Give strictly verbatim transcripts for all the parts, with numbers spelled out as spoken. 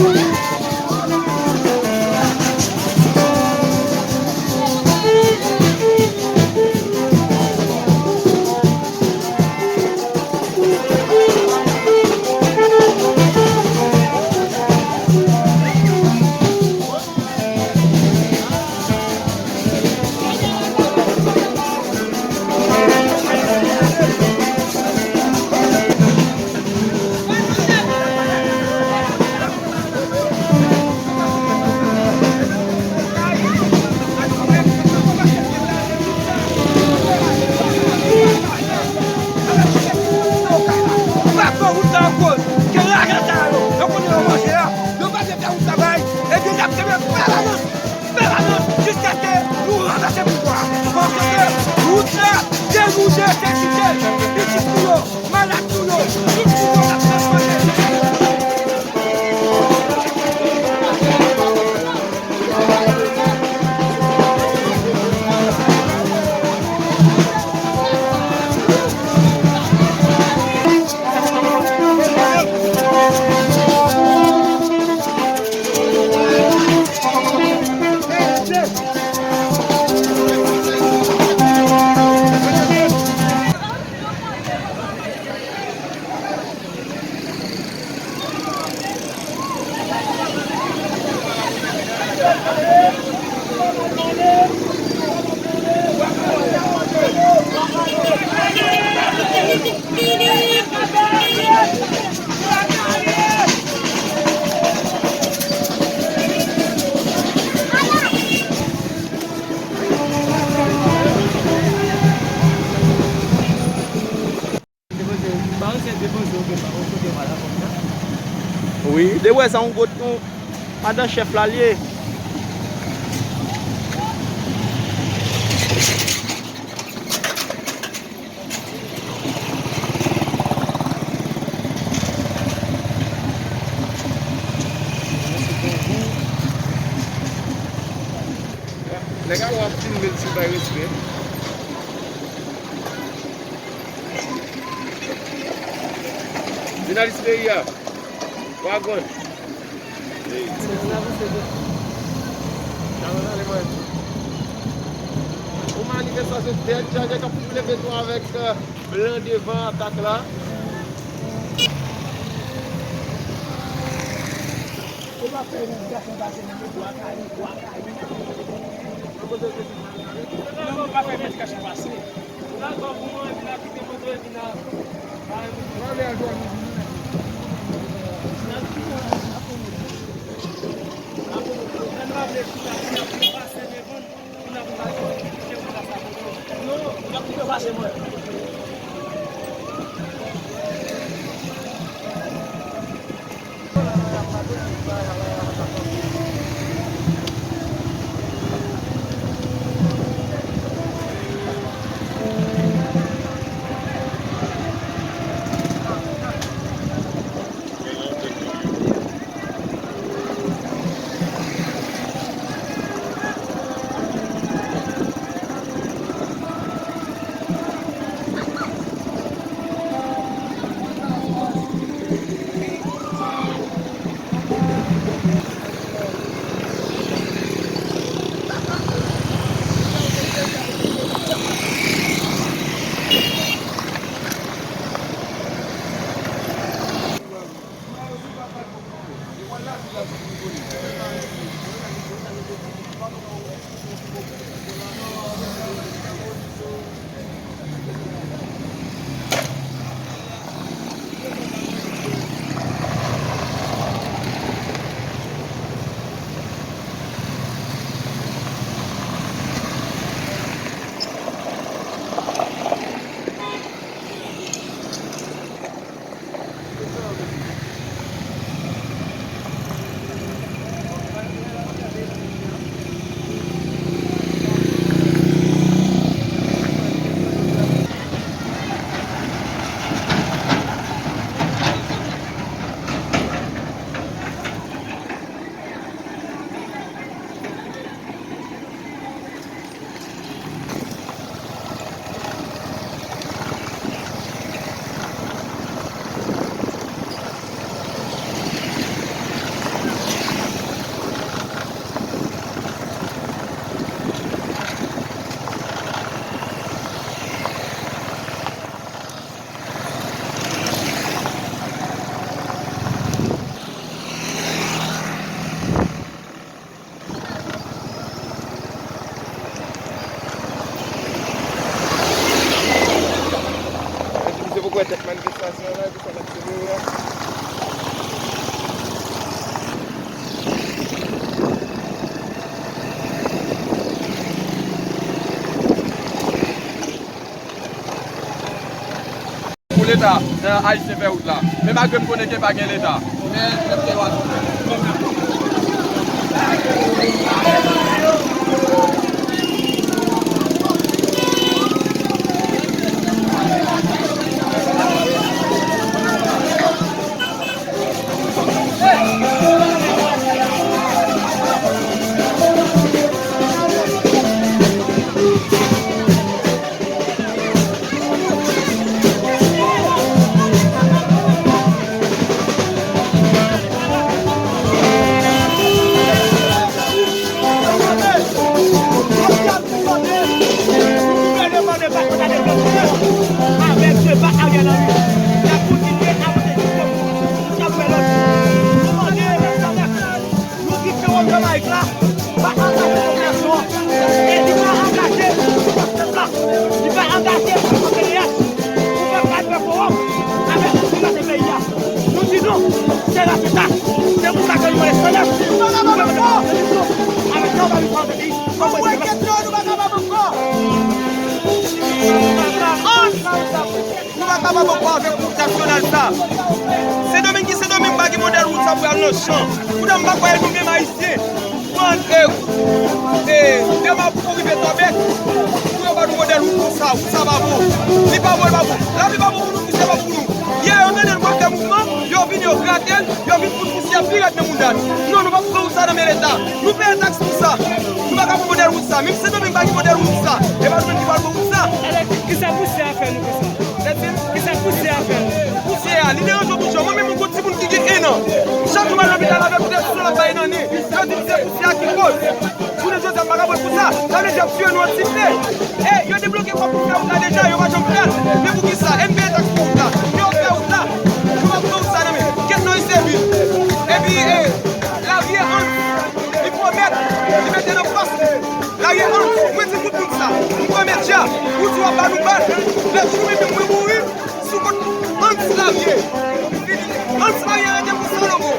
Yo pa fè wout la akoz ke lajan sa yo, yo konnen yo manje a, yo pa vle fè wout la bay, ebyen n ap kenbe pèmanans, pèmanans jiskaske nou ranvèse pouvwa a. Paske wout la, demoun nesesite, pitit nou yo, malad nou yo, tout moun yo k ap fè manje. Wi, de wè sa yon gwo, yon, madan chèf la l ye. Nèg a w ap filme l si w bay respè. Jounalis peyi a. Wagwan. Yon manifestasyon tèt chaje k ap leve tou avèk, euh, blan devan atak la. Ou pa fè yon gason pase nan moto a, Kali, bwa Kali. Non, ou pa fè yon gason pase. sa nan Ayisyen fè wout la. Men malgre m konnen ke pa gen Leta. Men, men, men, Gouvènman an pa konn ale blan avèk deba Ariel Henry. Y ap kontinye avanse jis bout. Sa nou fè lòt. Nou mande lòt, nou kite wòm Jamayik la, pa angaje popilasyon an. E li pa angaje pou fòs pèp la. Li pa angaje pou P D S. Pou fè kay fè fowòm avèk moun ki pase peyi a. Nou di nou, se rasis sa. Se pou sa ke nou mande Sanders pou fè rezolisyon avèk sa w pa vin fè nan peyi. Kòm mwen di nou, nou pa kapab ankò. Nou pa kapab ankò avèk wout nasyonal sa. Sendomeng ki Sendomeng pa gen modèl wout sa pou al nan chan. Poutan m pa kwè nou menm Ayisyen pran, e, e, dema pou rive Tòbèk pou yo ba nou modèl wout konsa. Wout sa pa bon. Li pa bon, li pa bon. Lavi pa bon pou nou, misye pa bon pou nou. Yè, yo tande nou ap fè mouvman, yo vin, yo grate n, yo vin fout pousyè pi rèd nan mouda n. Non, nou p ap pran wout sa nan men Leta. Nou peye taks pou sa. Nou pa ka pran modèl wout sa. Menm Sendomeng pa gen modèl wout sa. E pa nou menm ki pral pran wout sa. Alò, ki, kisa pousyè a fè nou konsa? Kisa pousyè a fè nou? Pousyè a, li deranje w tout jan. Mwen menm, yon timoun ki gen en an. Chak jou m al lopital avè l, poutèt sou l ap bay nan nen. Yo di m se pousyè a ki koz. Jounen jodi a, m pa ka pran l pou sa. Sa vle di y ap tiye nou an siple. E, yo debloke kòb pou fè wout la deja, yo pa janm fè l. Men poukisa? E n peye taks pou wout la. Yo fè wout la. Nou pa pran wout sa nan men. Kèt nan Ise Vil. Epi, e, Larue Hans, li pwomèt, li mete nan pòs li. Larue Hans, mwen di tout moun sa. M pwomèt dja, ou di w ap ba nou bal. Lè jou mwen menm mwen mouri, sou kont Hans Larue. Hans Larue rete pou Salomon.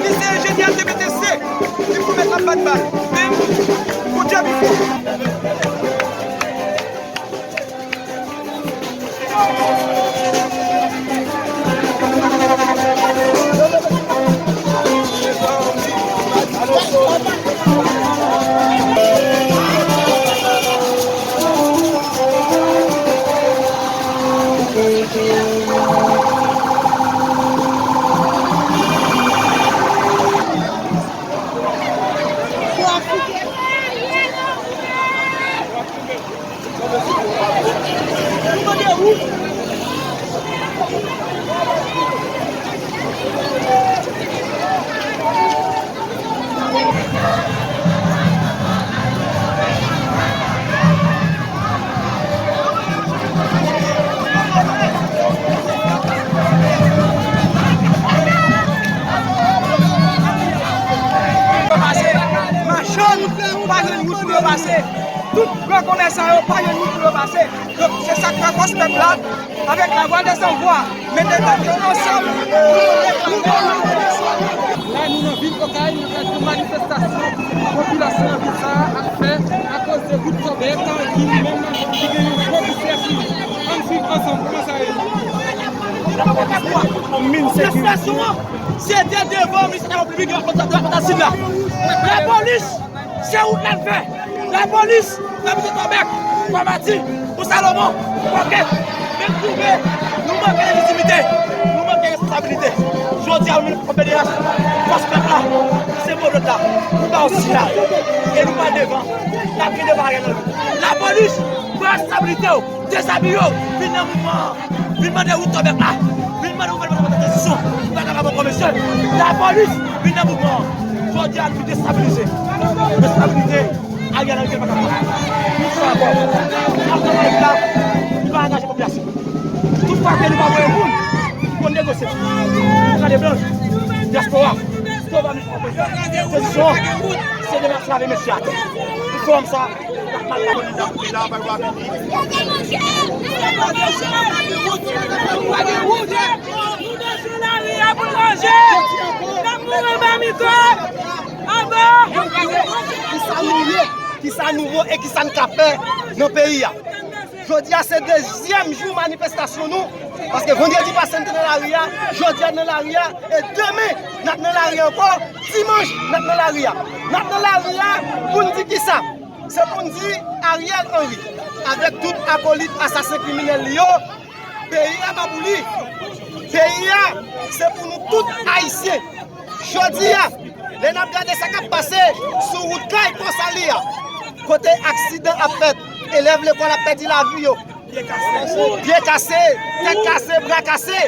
Li se enjenyè T B T C. Li pwomèt l ap bat bal. Men, Bondye pi fò. Machann, pa jwenn wout pou yo pase. Tout gran komèsan yo pa jwenn wout pou yo pase. Donk, se sa k fè fòs pèp la, avèk Lavwadè San Vwa, mete tèt yo ansanm pou yo reklame. La, nou nan vil Okay, nan kad yon manifestasyon popilasyon nan vil sa a ap fè akoz de wout Tòbèk ki li menm ki gen yon gwo pousyè sou li. Ann swiv ansanm kòman sa ye. Manifestasyon an, se te devan ministè piblik ak kontak la. Lapolis, se wout la n fè. Lapolis, Lapolis Tòbèk, Fòmati, pou Salomon, Pòkèt, menm twouve, nou manke lejitimite, nou manke responsabilite. Jodi a, nou menm kòm P D S, fòs pèp la, se mo dòd la, nou ba w siyal, e nou pral devan, n ap vin devan Ariel Henry. Lapolis, pran responsabilite w, dezabiye w, vin nan mouvman an. Vin mande wout Tòbèk la. Vin mande gouvènman nan tranzisyon. Nou pa kapab ankò, mesye. Lapolis, vin nan mouvman an. Jodi a, nou destabilize. Destabilize. Ariel Henry pa kapab. Nou fè ankò. N ap travay la. Nou pa angaje popilasyon. Tout fwa ke nou pa voye moun pou negosye. Gade blan. Dyaspora. Tranzisyon. Se demach lave mesye atè. Pou fòm sa. Kisa nou ye, kisa nou ye e kisa n ka fè nan peyi a? Jodi a se dezyèm jou manifestasyon nou, paske vandredi pase n te nan lari a, jodi a n nan lari a, e demen n ap nan lari a ankò, dimanch n ap nan lari a. N ap nan lari a pou n di kisa? Se pou n di Ariel Henry, avèk tout akolit asasen kriminèl li yo, peyi a pa pou li. Peyi a, se pou nou tout Ayisyen. Jodi a, lè n ap gade sa k ap pase sou wout kay Pòsali a, kote aksidan ap fèt, elèv lekòl ap pèdi lavi yo, pye kase, tèt kase, bra kase,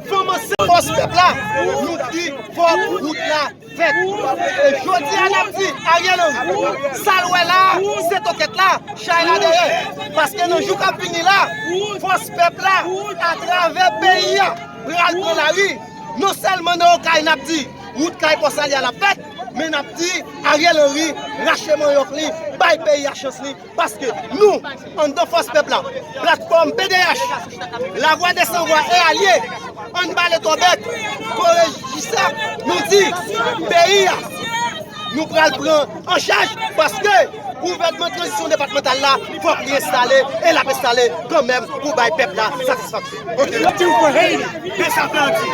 fanm ansent, fòs pèp la, nou di fòk wout la fèt. E jodi a n ap di Ariel Henry, sa l wè la, se tokèt la, chay la dèyè. Paske nan jou k ap vini la, fòs pèp la, atravè peyi a, pral pran lari. Non sèlman nan Okay n ap di wout kay Pòsali a l ap fèt, men n ap di Ariel Henry rache manyòk li, bay peyi a chans li, paske nou, anndan fòs pèp la, platfòm P D H, Lavwa de San Vwa e alye, ann bale twò bèk, kore jis la, nou di peyi a, nou pral pran an chaj, paske gouvènman tranzisyon depatmantal la, fòk li enstale, e l ap enstale kanmenm pou bay pèp la satisfaksyon. Ok. Two for Haiti. Men sa Blandy.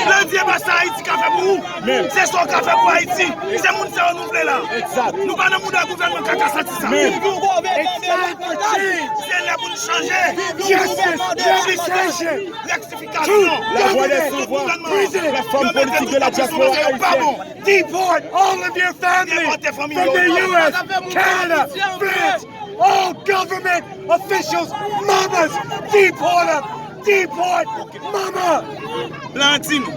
Blandy, e pa sa Ayiti ka fè pou ou. Men. Se sa w ka fè pou Ayiti. Se moun sa yo nou vle la. Exact. Nou pa nan mouda gouvènman kaka santi sa. Men. It's time for change. Se lè pou n chanje. Justice, representation. Rectification. Truth, government, president. Yo mete tout moun sou la yo pa bon. Deport all of your family from the U S, Canada, France, all government officials, mamas, deport them, deport mama. Blan an di nou,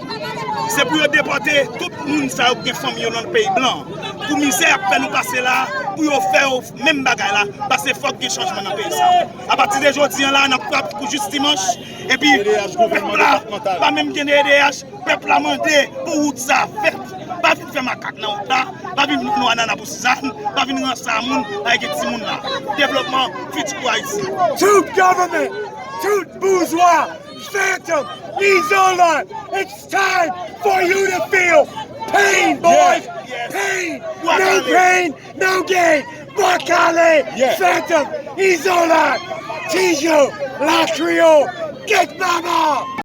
se pou yo depòte tout moun sa yo ki gen fanmi yo nan peyi blan. Pou mizè y ap fè nou pase la, pou yo fè yo menm bagay la, paske fòk gen chanjman nan peyi sa. Apati de jodi an la, n ap frape pou jis dimanch, epi pèp la pa menm gen E D H. Pèp la mande pou wout sa fèt. Pa vin fè makak nan wout la. Pa vin met nou anana pou sizann. Pa vin ranse a moun, pa gen timoun la. Devlopman fiti pou Ayiti. Truth government, truth bourgeois, phantom, Izolan, it's time for you to feel pain, boys. Pain. No pain, no gain. Bwa kale, phantom, Izolan, Tijo, La Creole, get mama.